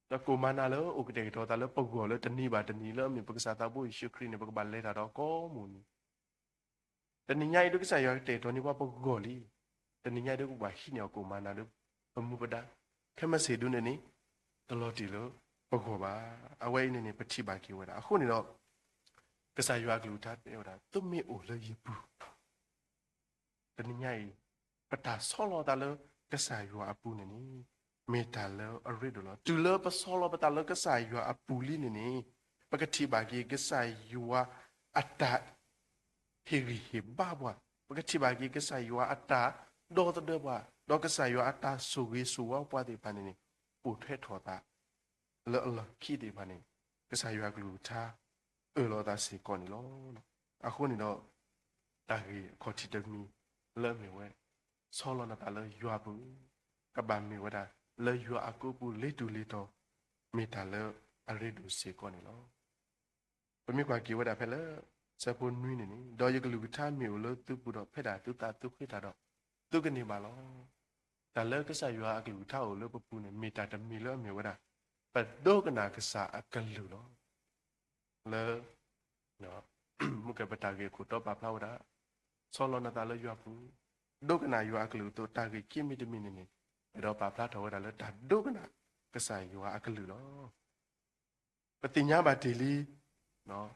ဒီးကိၣ်မၤနၤလၢအိၣ်ကတဲာ်ကတီၤသးလၢပဂီၢ်လၢတနံၤဘၣ်တနံၤလၢအမ့ၢ်ပကစၢ်သးဘိယ့ၣ်ၡူးခရံာ်န့ၣ် ပကဘၣ်လဲၤတၢ်ဒီးကိးမုၢ်နံၤ တနံၤညါအံၤ ဒ်ကစၢ်ယွၤကတဲာ်ကတီၤန့ၢ်ပှၤပဂီၢ်လံ, တနံၤညါအံၤ ဒ်ကဘၣ်ဟံးန့ၢ်အီၤကိၣ်မၤနၤဒီး ပမူပဒါ ခဲမုၢ်ဆ့ၣ်ဒုန့ၣ်န့ၣ် တလီၤတံၢ်လၢပဂီၢ်ဘၣ်. အဝဲအံၤန့ၣ်န့ၣ် ပထံၣ်ဘၣ်က့ၤဝဲဒၣ်. အဃိန့ၣ်ဒီး ကစၢ်ယွၤအကလုၢ်ကထါတဲဝဲဒၣ် သုမ့ၢ်အိၣ်လၢယပူၤ တနံၤညါအံၤ ပတၢ်ဆီလီၤသးလၢကစၢ်ယွၤအပူၤန့ၣ်န့ၣ် မ့ၢ်တၢ်လၢအရ့ဒိၣ်လီၤ. တုၤလၢပဆီလီၤပသးလၢကစၢ်ယွၤအပူၤလံန့ၣ်န့ၣ် ပကထံၣ်ဘၣ်က့ၤကစၢ်ယွၤအတၢ်ဟ့ၣ်ဂံၢ်ဟ့ၣ်ဘါပှၤ, ပကထံၣ်ဘၣ်က့ၤကစၢ်ယွၤအတၢ်ဒီသဒၢပှၤ, ဒီးကစၢ်ယွၤအတၢ်ဆိၣ်ဂ့ၤဆိၣ်ဝါပှၤသ့ၣ်တဖၣ်န့ၣ်န့ၣ် ပိာ်ထွဲထီၣ်သး လၢအလီၢ်ခံသ့ၣ်တဖၣ်န့ၣ် ကစၢ်ယွၤအကလုၢ်ကထါ အၢၣ်လီၤအသးစ့ၢ်ကီးန့ၣ်လီၤ. အဃိန့ၣ်ဒီး တၢ်ဂ့ၢ်အခီၣ်ထံးတမံၤလၢအမ့ၢ်ဝဲ ဆီလီၤနသးလၢယွၤအပူၤ ကဘၣ်မ့ၢ်ဝဲဒၣ် လၢယွၤအကိးပူၤလ့ၤတူၢ်လ့ၤတီၤ မ့ၢ်တၢ်လၢအရ့ဒိၣ်စ့ၢ်ကီးန့ၣ်လီၤ. ပမ့ၢ်ကွၢ်က့ၤဝဲဒၣ်ဖဲလၢ ဆၢဖိနွံန့ၣ်န့ၣ် ဒီးယကလုၢ်ကထါမ့ၢ်အိၣ်လၢသုပူၤဒီး ဖဲဒၣ်သုသးသုဃ့တၢ်ဒီး သုကန့ၢ်ဘၣ်လီၤ. တၢ်လၢကစၢ်ယွၤအကလုၢ်ကထါအိၣ်လၢပပူၤန့ၣ် မ့ၢ်တၢ်တမံၤလၢအမ့ၢ်ဝဲဒၣ် ပဒိကနၣ်ကစၢ်အကလုၢ်လီၤ. လၢ မုၢ်ကဲပတၢ်ဂ့ၢ်အခိၣ်တီပာ်ဖျါဝဲဒၣ် ဆီလီၤနသးလၢယွၤပူၤ, ဒိကနၣ်ယွၤအကလုၢ်အသိး တၢ်ဂ့ၢ်ခံမံၤတမံၤန့ၣ်န့ၣ် ပဒီးပာ်ဖျါထီၣ်ဝဲဒၣ်လၢတၢ်ဒိကနၣ်ကစၢ်ယွၤအကလုၢ်လီၤ. ပသ့ၣ်ညါဘၣ်တ့ၢ်လံ လၢလံာ်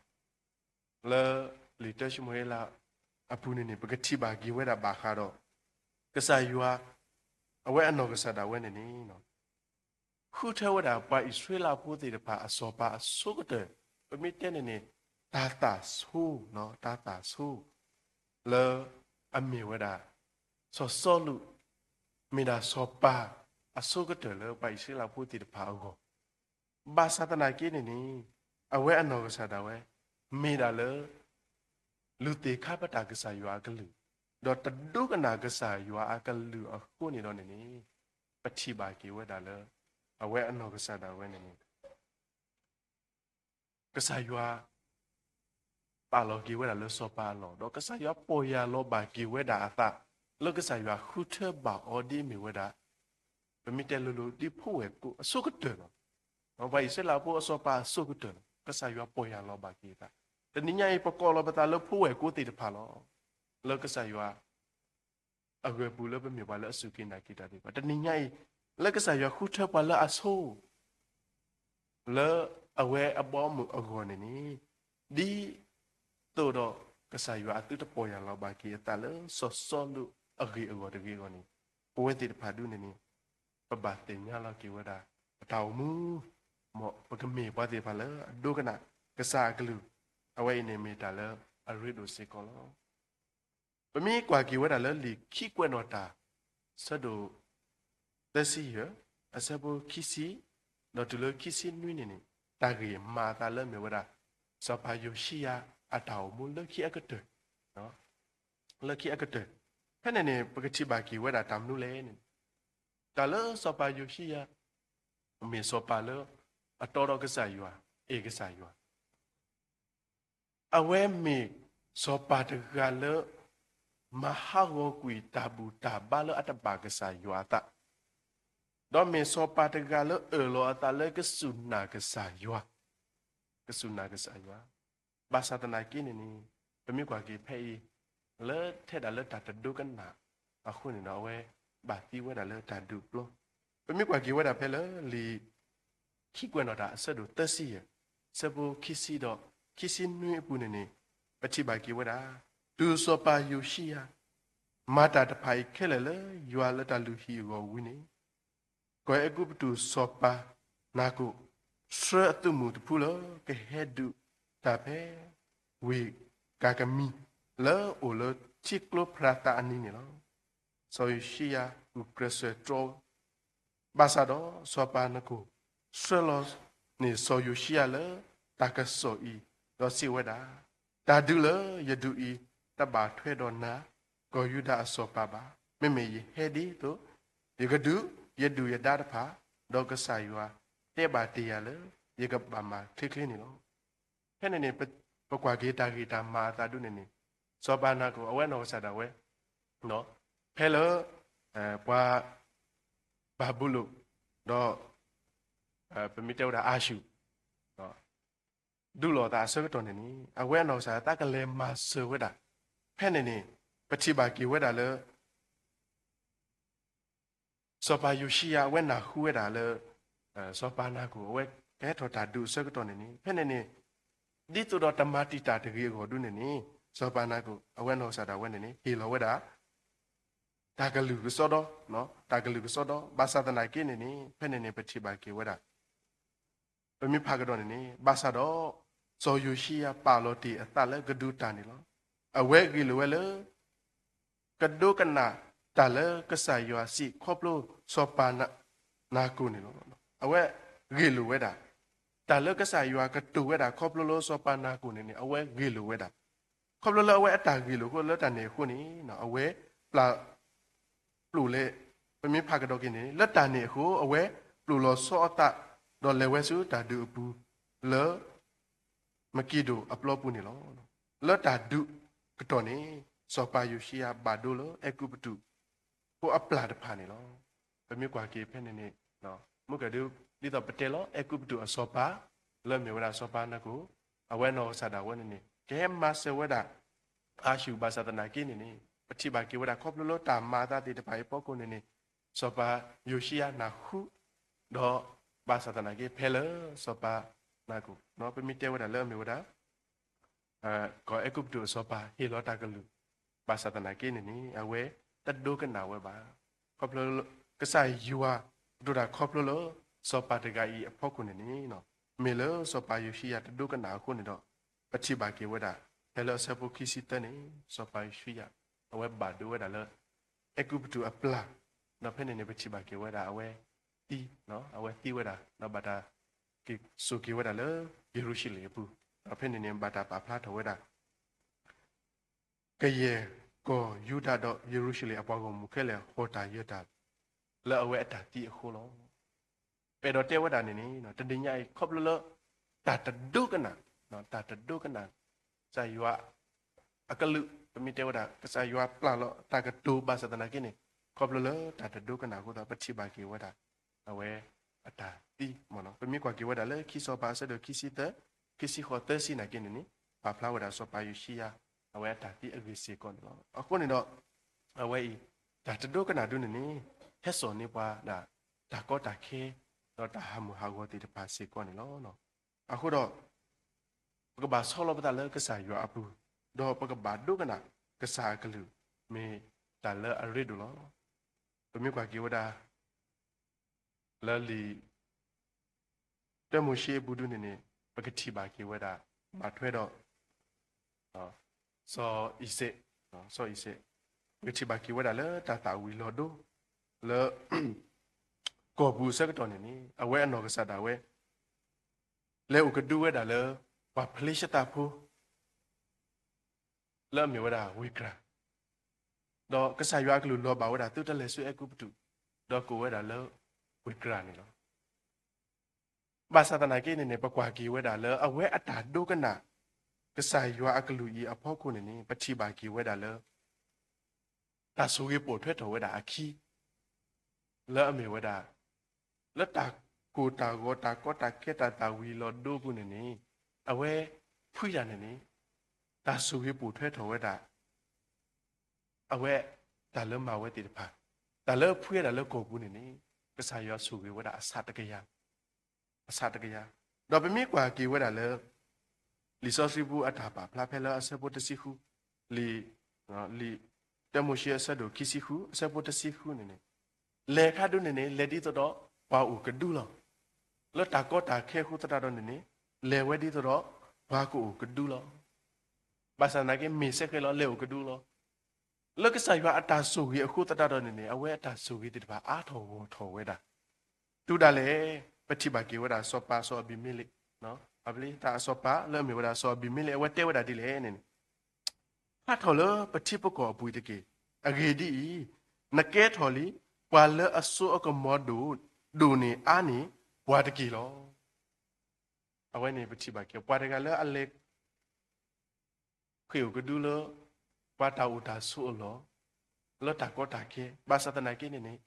တၢၡမူၤအ့လးအပူၤန့ၣ်န့ၣ် ပကထံၣ်ဘၣ်က့ၤဝဲဒၣ်ဘၣ်ဃးဒီး ကစၢ်ယွၤ အဝဲအနီၢ်ကစၢ်ဒၣ်ဝဲန့ၣ်န့ၣ် ဃုထၢဝဲဒၣ်ပှၤအံၣ်စရ့လးဖိသ့ၣ်တဖၣ်အစီၤပၤအဆိကတၢၢ်, ပမ့ၢ်တဲန့ၣ်န့ၣ် တၢ်သၣ်ဆိ, တၢ်သၣ်ဆိ လၢအမ့ၢ်ဝဲဒၣ် စီၤစီလူး မ့ၢ်ဒၣ်စီၤပၤအဆိကတၢၢ်လၢပှၤအံၣ်စရ့လးဖိသ့ၣ်တဖၣ်အဂီၢ်, ဘၣ်ဆၣ်သနာ်က့န့ၣ်န့ၣ် အဝဲအနီၢ်ကစၢ်ဒၣ်ဝဲ မ့ၢ်ဒၣ်လၢ လူၤသ့ၣ်ခါပတာ်ကစၢ်ယွၤအကလုၢ်, ဒီးတဒိကနၣ်ကစၢ်ယွၤအကလုၢ်အဃိန့ၣ်ဒီးန့ၣ်န့ၣ် ပထံၣ်ဘၣ်က့ၤဝဲဒၣ်လၢ အဝဲအနီၢ်ကစၢ်ဒၣ်ဝဲန့ၣ်န့ၣ် ကစၢ်ယွၤ ပာ်လီၤက့ၤဝဲဒၣ်လၢစီၤပၤအလီၢ်, ဒီးကစၢ်ယွၤပီၢ်ယၢ်လီၤဘၣ်က့ၤဝဲဒၣ်အသး လၢကစၢ်ယွၤဃုထၢဘၣ်အီၤဒ်အမ့ၢ်ဝဲဒၣ် ပမ့ၢ်တဲလိၤလိၤ ဒ်ဖိဝဲၢ်ကိအဆိကတၢၢ်လီၤ. ပှၤအံၣ်စရ့လးဖိအစီၤပၤအဆိကတၢၢ်လီၤ. ကစၢ်ယွၤပီၢ်ယၢ်လီၤဘၣ်က့ၤအသး, တနံၤညါအံၤ ပကိးလီၤပသးလၢဖိဝဲၢ်ကိသ့ၣ်တဖၣ်လီၤ. လၢကစၢ်ယွၤ အဂၢၢ်ပူၤလၢပမ့ၢ်ပှၤလၢအစူၢ်က့ၤနာ်က့ၤတၢ်သ့ၣ်တဖၣ် တနံၤညါအံၤ လၢကစၢ်ယွၤဃုထၢပှၤလၢအဆိ လၢအဝဲအဘီအမုၢ်အဂီၢ်န့ၣ်န့ၣ် ဒ်သိးဒီးကစၢ်ယွၤအသုတပီၢ်ယၢ်လီၤဘၣ်က့ၤအသးလၢစီၤစီလူးအဂ့ၢ်အဂီၢ်တဂ့ၤအဂီၢ်န့ၣ် ပဝဲသ့ၣ်တဖၣ်ဒုန့ၣ်န့ၣ် ပဘၣ်သ့ၣ်ညါလီၤက့ၤဝဲဒၣ် ပတၢ်အိၣ်မူ မ်ပကမ့ၢ်ပှၤသ့ၣ်တဖၣ်လၢအဒိကနၣ်ကစၢ်အကလုၢ်, အဝဲအံၤန့ၣ်မ့ၢ်တၢ်လၢအရ့ဒိၣ်စ့ၢ်ကီးလီၤ. ပမ့ၢ်ကွၢ်က့ၤဝဲဒၣ်လၢလံာ်ခံကွဲးနီၣ်တၢ် ဆၢဒိၣ်သၢဆံယဲၢ် အဆၢဖိခံဆံ ဒီးတုၤလၢခံဆံနွံန့ၣ်န့ၣ် တၢ်ဂ့ၢ်မၤအသးလၢမ့ၢ်ဝဲဒၣ် စီၤပၤယိၤၡံယၤအတၢ်အိၣ်မူလၢခံအကတၢၢ်, လၢခံအကတၢၢ်, ဖဲန့ၣ်န့ၣ် ပကထံၣ်ဘၣ်က့ၤဝဲဒၣ်တၢ်မနုၤလဲၣ်န့ၣ် တၢ်လၢစီၤပၤယိၤၡံယၤ မ့ၢ်စီၤပၤလၢ အတီဒီးကစၢ်ယွၤ, အဲၣ်ကစၢ်ယွၤ, အဝဲမ့ၢ်စီၤပၤတဂၤလၢ မၤဟးဂီၤကွံာ်တၢ်ဘူၣ်တၢ်ဘါလၢအတဘၣ်ကစၢ်ယွၤအသး, ဒီးမ့ၢ်စီၤပၤတဂၤလၢအၢၣ်လီၤအသးလၢကစူၢ်နာ်ကစၢ်ယွၤ, ကစူၢ်နာ်ကစၢ်ယွၤ, ဘၣ်ဆၣ်သနာ်က့န့ၣ်န့ၣ် ပမ့ၢ်ကွၢ်က့ၤဖဲအံၤ လၢထဲဒၣ်လၢတၢ်တဒိကနၣ်အဃိန့ၣ်ဒီး အဝဲဘၣ်သံဝဲဒၣ်လၢတၢ်ဒုးပျီ, ပမ့ၢ်ကွၢ်က့ၤဝဲဒၣ်ဖဲလၢလံာ် ခံကွဲးနီၣ်တၢ်အဆၢဒိၣ်သၢဆံယဲၢ် ဆၢဖိခံဆံဒီးခံဆံနွံအပူၤန့ၣ်န့ၣ် ပထံၣ်ဘၣ်က့ၤဝဲဒၣ် တုၤစီၤပၤယိၤၡံယၤ မၤတၢ်တဖၣ်အံၤခဲလၢာ်လၢယွၤလၢတၢ်လုၢ်ဟံၣ်အဂီၢ်ဝံၤန့ၣ် ကီၢ်အဲၤကူပတူးစီၤပၤနၤကိၣ် ဆှၢအသုးမုၢ်တဖုလၢကဟဲဒုးတၢ်ဖဲ ဝ့ၢ်ကၤကမံၤ လၢအအိၣ်လၢထံကျိဖရၤသးအနံၤန့ၣ်လီၤ. စီၤယိၤၡံယၤ ဂုာ်ကျဲးစၢးတြီ ဘၣ်ဆၣ်ဒီးစီၤပၤနၢ်ကိၣ် ဆှၢလီၤန့ၢ်စီၤယိၤၡံယၤလၢတၢ်ကစီၣ်အံၤ, ဒီးစံးဝဲဒၣ်, တၢ်ဒုးလၢယဒုးအံၤ တဘၣ်ထွဲဒီးနၤ ကီၢ်ယူဒၤအစီၤပၤဘၣ်. မ့မ့ၢ်ယဟဲဒ်သိး ယကဒုးယဒုၣ်ယဒါတဖၣ်, ဒီးကစၢ်ယွၤတဲဘၣ်တ့ၢ်ယၤလၢ ယကဘၣ်မၤချ့ချ့န့ၣ်လီၤ. ဖဲန့ၣ်န့ၣ် ပကွၢ်က့ၤတၢ်ဂ့ၢ်တၢ်မၤအသးဒ်န့ၣ်န့ၣ်, စီၤပၤနၢ်ကိၣ် အဝဲနီၢ်ကစၢ်ဒၣ်ဝဲ ဖဲလၢ ပှၤ ဘၤဘူလိၣ် ဒီး ပမ့ၢ်တဲဝဲဒၣ်အၤၡူၣ် ဒုးလိာ်သးအဆၢကတီၢ်န့ၣ်န့ၣ် အဝဲအနီၢ်ကစၢ်ဒၣ်ဝဲကလဲၤမၤစၢၤဝဲဒၣ်. ဖဲန့ၣ်န့ၣ် ပထံၣ်ဘၣ်က့ၤဝဲဒၣ်လၢ စီၤပၤယိၤၡံယၤ အဝဲနၢ်ဟူဝဲဒၣ်လၢ စီၤပၤနၢ်ကိၣ် အဝဲကဟဲထီၣ်တၢ်ဒုးအဆၢကတီၢ်န့ၣ်န့ၣ် ဖဲန့ၣ်န့ၣ် ဒ်သိးဒီးတမၤတံာ်တာ်တဂ့ၤအဂီၢ်ဒ်န့ၣ်န့ၣ် စီၤပၤနၢ်ကိၣ် အဝဲနီၢ်ကစၢ်ဒၣ်ဝဲန့ၣ်န့ၣ် ဟ့ၣ်လီၤဝဲဒၣ် တၢ်ကလုၢ်ကစီဒီ, တၢ်ကလုၢ်ကစီဒီ ဘၣ်ဆၣ်သနာ်က့န့ၣ်န့ၣ် ဖဲန့ၣ်န့ၣ် ပထံၣ်ဘၣ်က့ၤဝဲဒၣ် ပမ့ၢ်ဖးကဒီးန့ၣ်န့ၣ် ဘၣ်ဆၣ်ဒီး စီၤယိၤၡံယၤပာ်လီၤတ့ၢ်အသးလၢကဒုးတၢ်န့ၣ်လီၤ. အဝဲဂ့ၢ်လိာ်ဝဲလၢ ကဒိကနၣ်တၢ်လၢကစၢ်ယွၤစံးခီဖျိစီၤပၤနၢ်ကိၣ်န့ၣ်လီၤ. အဝဲဂ့ၢ်လိာ်ဝဲဒၣ် တၢ်လၢကစၢ်ယွၤကတိၤဝဲဒၣ်ခီဖျိလၢစီၤပၤနၢ်ကိၣ်န့ၣ်န့ၣ် အဝဲဂ့ၢ်လိာ်ဝဲဒၣ်. ခီဖျိလၢအဝဲအတၢ်ဂ့ၢ်လိာ်အဃိ လၢတၢ်န့ၣ်အဃိန့ၣ် အဝဲပျၢ် ပျိာ်လဲ ပမ့ၢ်ဖးကဒီးက့ၤန့ၣ် လၢတၢ်န့ၣ်အဃိ အဝဲပျိာ်လီၤဆီအသး ဒီးလဲၤဝဲဆူတၢ်ဒုးအပူၤ လၢ မက့ဒိၣ်အပျီပူၤန့ၣ်လီၤ. လၢတၢ်ဒုးကတီၢ်န့ၣ် စီၤပၤယိၤၡံယၤဘၣ်ဒိလၢအဲၤကူပတူးဖိအပျၢ်တဖၣ်န့ၣ်လီၤ. ပမ့ၢ်ကွၢ်က့ၤဖဲန့ၣ်န့ၣ် မုၢ်ကဒု ဒ်သိးပတဲလီၤ အဲၤကူပတူးအစီၤပၤ လၢအမ့ၢ်ဝဲဒၣ်စီၤပၤနၢ်ကိၣ် အဝဲနီၢ်ကစၢ်ဒၣ်ဝဲန့ၣ်န့ၣ် ကဟဲမၤစၢၤဝဲဒၣ် အၤၡူၣ် ဘၣ်ဆၣ်သနာ်က့န့ၣ်န့ၣ် ပထံၣ်ဘၣ်က့ၤဝဲဒၣ်ခီဖျိလၢတၢ်မၤအသးသ့ၣ်တဖၣ်အံၤအဖီခိၣ်န့ၣ်န့ၣ် စီၤပၤယိၤၡံယၤနၢ်ဟူ ဒီးဘၣ်ဆၣ်သနာ်က့ ဖဲလၢစီၤပၤနၢ်ကိၣ် ပမ့ၢ်တဲဝဲဒၣ်လၢအမ့ၢ်ဝဲဒၣ် ကီၢ်အဲၤကူပတူးအစီၤပၤဟ့ၣ်လီၤတၢ်ကလုၢ် ဘၣ်ဆၣ်သနာ်က့န့ၣ်န့ၣ် အဝဲတဒိကနၣ်ဝဲဘၣ်. ခီဖျိ ကစၢ်ယွၤကတိၤတၢ်ခီဖျိလၢ စီၤပၤတဂၤအံၤအဖီခိၣ်န့ၣ်န့ၣ် မ့ၢ်လၢစီၤပၤယိၤၡံယၤတဒိကနၣ်အဃိန့ၣ်ဒီး ပထံၣ်ဘၣ်က့ၤဝဲဒၣ် ဖဲလၢအဆၢဖိခံဆံသၢန့ၣ် စီၤပၤယိၤၡံယၤ အဝဲဘၣ်ဒိဝဲဒၣ်လၢ အဲၤကူပတူးအပျၢ် ဒီးဖဲန့ၣ်န့ၣ် ပထံၣ်ဘၣ်က့ၤဝဲဒၣ်အဝဲသံ အဝဲသံဝဲဒၣ် ဒီးဘၣ်တၢ်က့ၤစိာ်က့ၤဝဲဒၣ်လၢယရူၤၡလ့ၣ်အပူၤ ဒီးဖဲန့ၣ်န့ၣ် ဘၣ်တၢ်ပာ်ဖျါထီၣ်ဝဲဒၣ် ကယဲၢ်ကီၢ်ယူဒၤဒီးယရူၤၡလ့ၣ်အပှၤဂီၢ်မုၢ်ခဲလၢာ်ဟီၣ်တၢ်ယၢၤတၢ် လၢအဝဲအတၢ်သံအဃိလီၤ. ပအဲၣ်ဒိးတဲဝဲဒၣ်န့ၣ်န့ၣ် တနံၤညါအံၤ ခီဖျိလၢ တၢ်တဒိကနၣ်, တၢ်တဒိကနၣ် ကစၢ်ယွၤအကလုၢ် ပမ့ၢ်တဲဝဲဒၣ် ကစၢ်ယွၤပျၢ်လီၤတၢ်ကတိၤဘၣ်ဆၣ်သနာ်က့န့ၣ် ခီဖျိလၢတၢ်တဒိကနၣ်အဃိသတး ပထံၣ်ဘၣ်က့ၤဝဲဒၣ် အဝဲအတၢ်သံ ပမ့ၢ်ကွၢ်က့ၤဝဲဒၣ်လၢခံစီၤပၤအဆၢဒိၣ်ခံဆံသၢ ခံဆံဃိးသၢဆံနာ်က့န့ၣ်န့ၣ် ပာ်ဖျါဝဲဒၣ်စီၤပၤယိၤၡံယၤ အဝဲအတၢ်သံအဂ့ၢ်စ့ၢ်ကီးန့ၣ်လီၤ. အဃိန့ၣ်ဒီး အဝဲအံၤ တၢ်တဒိကနၣ်ဒုန့ၣ်န့ၣ် ဟဲစိာ်န့ၢ်ပှၤဒၣ် တၢ်ကီတၢ်ခဲ ဒီးတၢ်ဟးမုၢ်ဟးဂီၤသ့ၣ်တဖၣ်စ့ၢ်ကီးန့ၣ်လီၤ. အဃိဒီး ပကဘၣ်ဆီလီၤပသးလၢကစၢ်ယွၤအပူၤ, ဒီးပကဘၣ်ဒိကနၣ်ကစၢ်အကလုၢ် မ့ၢ်တၢ်လၢအရ့ဒိၣ်လီၤ. ပမ့ၢ်ကွၢ်က့ၤဝဲဒၣ် လၢလံာ် တၢမိၤၡ့အပူၤဒုန့ၣ်န့ၣ် ပကထံၣ်ဘၣ်က့ၤဝဲဒၣ် ဘၣ်ထွဲဒီး စီၤအံၤစဲး, စီၤအံၤစဲး, ပကထံၣ်ဘၣ်က့ၤဝဲဒၣ်လၢတၢ်သၣ်ဝံၤလီၤဒိ လၢ ကီၢ်ပူၤအဆၢကတီၢ်န့ၣ်န့ၣ် အဝဲအနီၢ်ကစၢ်ဒၣ်ဝဲ လဲၤအိၣ်ကဒုဝဲဒၣ်လၢ ပှၤဖလ့ၡသးဖိ လၢအမ့ၢ်ဝဲဒၣ်ဝ့ၢ်ကြၤ, ဒီးကစၢ်ယွၤအကလုၢ်လီၤဘၣ်ဝဲဒၣ် သုတလဲၤဆူအဲၤကူပတူး, ဒီးကိးဝဲဒၣ်လၢ ဝ့ၢ်ကြၤန့ၣ်လီၤ. ဘၣ်ဆၣ်သနာ်က့န့ၣ်န့ၣ် ပကွၢ်က့ၤဝဲဒၣ်လၢအဝဲအတၢ်ဒိကနၣ် ကစၢ်ယွၤအကလုၢ်အံၤအဖီခိၣ်န့ၣ်န့ၣ် ပထံၣ်ဘၣ်က့ၤဝဲဒၣ်လၢ တၢ်ဆိၣ်ဂ့ၤပိာ်ထွဲထီၣ်ဝဲဒၣ်အခံ လၢအမ့ၢ်ဝဲဒၣ် လၢတၢ်ကိၢ်တၢ်ဂီၤ တၢ်ကီတၢ်ခဲ တၢ်သၣ်ဝံၤလီၤဒိပူၤန့ၣ်န့ၣ် အဝဲဖှံတၢ်န့ၣ်န့ၣ် တၢ်ဆိၣ်ဂ့ၤပိာ်ထွဲထီၣ်ဝဲဒၣ် အဝဲ တၢ်လၢမၤဝဲသ့ၣ်တဖၣ်, တၢ်လၢဖှံဝဲဒၣ်လၢကီၢ်ပူၤန့ၣ်န့ၣ် ကစၢ်ယွၤဆိၣ်ဂ့ၤဝဲဒၣ်အဆးတကယၤ, အဆးတကယၤ, ဒီးပမ့ၢ်ကွၢ်က့ၤဝဲဒၣ်လၢ လံာ်စီဆှံပူၤအတၢ်ပာ်ဖျါဖဲလၢအဆၢဖိတဆံဃု, လံာ် လံာ်တၢမိၤၡ့အဆၢဒိၣ်ခံဆံဃု အဆၢဖိတဆံဃုန့ၣ်န့ၣ် လဲၤခါဒုန့ၣ်န့ၣ် လဲၤဒ်သိးဒီးပှၤအိၣ်ကဒုလီၤ. လၢတၢ်ကီတၢ်ခဲအဃိသတးဒီးန့ၣ်န့ၣ် လဲၤဝဲဒ်သိးဒီးပှၤကအိၣ်ကဒုလီၤ. ဘၣ်ဆၣ်သနာ်က့ မ့ၢ်စ့ၢ်ကီးလီၤ လဲၤအိၣ်ကဒုလီၤ. လၢကစၢ်ယွၤအတၢ်ဆိၣ်ဂ့ၤအဃိသတးဒီးန့ၣ်န့ၣ် အဝဲအတၢ်ဆိၣ်ဂ့ၤသ့ၣ်တဖၣ်အါထီၣ်ဂီၢ်ထီၣ်ဝဲဒၣ် တုၤဒၣ်လဲာ် ပထံၣ်ဘၣ်က့ၤဝဲဒၣ်စီၤပၤစီၤအဘံၤမ့လ့း, အဘျ့တၢ်အစီၤပၤလၢအမ့ၢ်ဝဲဒၣ်စီၤအဘံၤမ့လ့း အဝဲတဲဝဲဒၣ်ဒ်လဲၣ်န့ၣ်န့ၣ်, ဟးထီၣ်လၢပထံပကီၢ်အပူၤတက့ၢ်. အဂ့ၢ်ဒ်အံၤ, နကဲထီၣ်လံ ပှၤလၢအစိအကမီၤဒိၣ်, ဒိၣ်န့ၢ်အါန့ၢ်ပှၤတက့ၢ်လီၤ. အဝဲန့ၣ်ပထံၣ်ဘၣ်က့ၤ ပှၤတဂၤလၢအလဲၤ ဃ့ၢ်အိၣ်ကဒုလၢ ပှၤတၢ်အိၣ်တၢ်ဆိးအလီၢ်, လၢတၢ်ကီတၢ်ခဲ, ဘၣ်ဆၣ်သနာ်က့န့ၣ်န့ၣ်,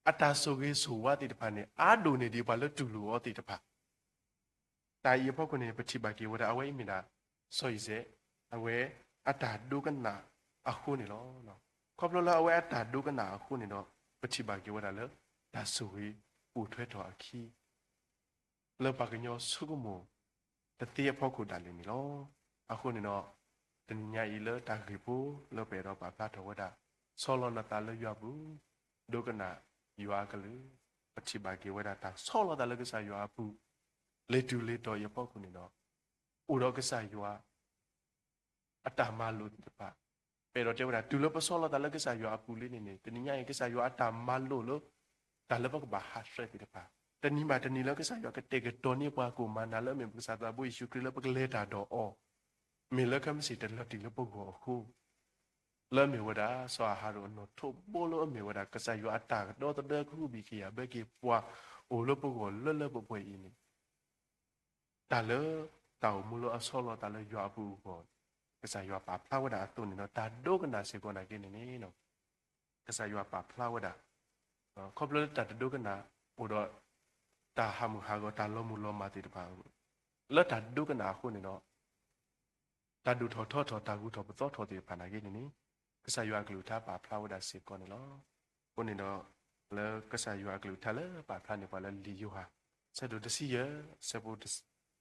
အတၢ်ဆိၣ်ဂ့ၤဆိၣ်ဝါသ့ၣ်တဖၣ်န့ၣ် အါဒိၣ်န့ၢ်ဒံးပှၤလၢတူၢ်လိာ်အီၤသ့ၣ်တဖၣ်. တၢ်အံၤအဖီခိၣ်န့ၣ် ပထံၣ်ဘၣ်က့ၤဝဲဒၣ် အဝဲအံၤမ့ၢ်ဒၣ် စီၤယံးစဲး, အဝဲအတၢ်ဒိကနၣ်အဃိန့ၣ်လီၤ. ခီဖျိလၢအဝဲအတၢ်ဒိကနၣ်အဃိန့ၣ်ဒီး ပထံၣ်ဘၣ်က့ၤဝဲဒၣ်လၢ တၢ်ဆိၣ်ဂ့ၤပိာ်ထွဲထီၣ်အခံ လၢပှၤကညီဆိကမိၣ်တသ့အဖီခိၣ်ဒၣ်လဲာ်န့ၣ်လီၤ. အဃိန့ၣ်ဒီး တနံၤညါအံၤလၢတၢ်ဂ့ၢ်ဖိလၢပအဲၣ်ဒိးပာ်ဖျါထီၣ်ဝဲဒၣ် ဆီလီၤနသးလၢယွၤအပူၤ, ဒိကနၣ်ယွၤအကလုၢ်, ပထံၣ်ဘၣ်က့ၤဝဲဒၣ်တၢ်ဆီလီၤသးလၢကစၢ်ယွၤအပူၤ လၢတူၢ်လၢတီၤအံၤအဖီခိၣ်န့ၣ်ဒီး အိၣ်ဒီးကစၢ်ယွၤ အတၢ်မၤလိာ်သ့ၣ်တဖၣ်, ပအဲၣ်ဒိးတဲဝဲဒၣ် တုၤလၢပဆီလီၤသးလၢကစၢ်ယွၤအပူၤလံန့ၣ်န့ၣ် တနံၤညါအံၤ ကစၢ်ယွၤအတၢ်မၤလိာ်လၢ တၢ်လၢပကဘၣ်ဟးဆှဲးသ့ၣ်တဖၣ်, တနံၤဘၣ်တနံၤလၢကစၢ်ယွၤကတဲာ်ကတီၤန့ၢ်ပှၤကိၣ်မၤနၤလၢအမ့ၢ် ပကစၢ်သးဘိယ့ၣ်ၡူးခရံာ်လၢပကလဲၤတၢ်ဒီးအီၤ, မ့ၢ်လၢခဲမုၢ်ဆ့ၣ်တလီၤတံၢ်လၢပဂီၢ်အဃိ လၢအမ့ၢ်ဝဲဒၣ် စီၤအၤဟရိၣ်အနီၣ်ထိးဘိလၢအမ့ၢ်ဝဲဒၣ် ကစၢ်ယွၤအတၢ်ကဒီသဒၢကဟုဘံၣ်ကယာ်ဘၢက့ၤပှၤအိၣ်လၢပဂီၢ်လၢလၢပှဲၤပှဲၤအံၤန့ၣ် တၢ်လၢ တၢ်အိၣ်မူလၢအဆီလီၤသးလၢယွၤအပူၤအဂီၢ် ကစၢ်ယွၤပာ်ဖျါဝဲဒၣ်အသိးန့ၣ်ဒီး တၢ်ဒိကနၣ်စ့ၢ်ကီးနာ်က့န့ၣ်န့ၣ် ကစၢ်ယွၤပာ်ဖျါဝဲဒၣ် ခီဖျိလၢတၢ်တဒိကနၣ် အိၣ်ဒီး တၢ်ဟးမုၢ်ဟးဂီၤ တၢ်လီၤမုၢ်လီၤမၢ်သ့ၣ်တဖၣ် လၢတၢ်ဒိကနၣ်အဃိန့ၣ်ဒီး တၢ်ဒိၣ်ထီၣ်ထီထီၣ် တၢ်ဂုၤထီၣ်ပသီထီၣ်သ့ၣ်တဖၣ်နာ်က့န့ၣ်န့ၣ် ကစၢ်ယွၤအကလုၢ်ကထါပာ်ဖျါဝဲဒၣ်စ့ၢ်ကီးန့ၣ်လီၤ. အဃိန့ၣ်ဒီး လၢကစၢ်ယွၤအကလုၢ်ကထါလၢပာ်ဖျါန့ၢ်ပှၤလၢလံာ်ယိၤဟၣ် ဆၢဒိၣ်တဆံယဲၢ်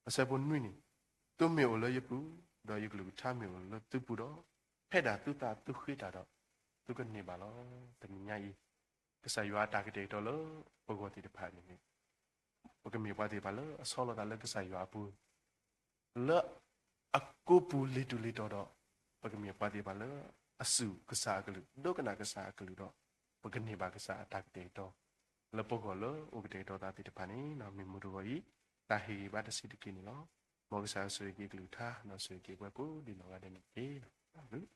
အဆၢဖိနွံန့ၣ် သုမ့ၢ်အိၣ်လၢယပူၤ, ဒီးယကလုၢ်ကထါမ့ၢ်အိၣ်လၢသုပူၤဒီး, ဖဲဒၣ်သုသးသုဃ့တၢ်ဒီး သုကန့ၢ်ဘၣ်လီၤ. တနံၤညါအံၤ ကစၢ်ယွၤအတၢ်ကတဲာ်ကတီၤလၢပဂီၢ်သ့ၣ်တဖၣ်န့ၣ်န့ၣ် ပကမ့ၢ်ပှၤသ့ၣ်တဖၣ်လၢအဆီလီၤသးလၢကစၢ်ယွၤအပူၤ လၢအကိးပူၤလ့ၤတူၢ်လ့ၤတီၤဒီး ပကမ့ၢ်ပှၤသ့ၣ်တဖၣ်လၢအစူၢ်ကစၢ်အကလုၢ် ဒိကနၣ်ကစၢ်အကလုၢ်ဒီး ပကန့ၢ်ဘၣ်ကစၢ်အတၢ်ကတဲာ်ကတီၤ လၢပဂီၢ်လၢအိၣ်ကတဲာ်ကတီၤသးသ့ၣ်တဖၣ်န့ၣ် မ့ၢ်မုၢ်တဂီၤအံၤ တၢ်ဟ့ၣ်ဂံၢ်ဘါတဆံးတက့ၢ်န့ၣ်လီၤ. မ်ကစၢ်ယွၤဆိၣ်ဂ့ၤက့ၤအကလုၢ်ကထါ ဒီးဆိၣ်ဂ့ၤက့ၤပှၤကိးဒံးနီၢ်ဂၤဒဲးန့ၣ်တက့ၢ်.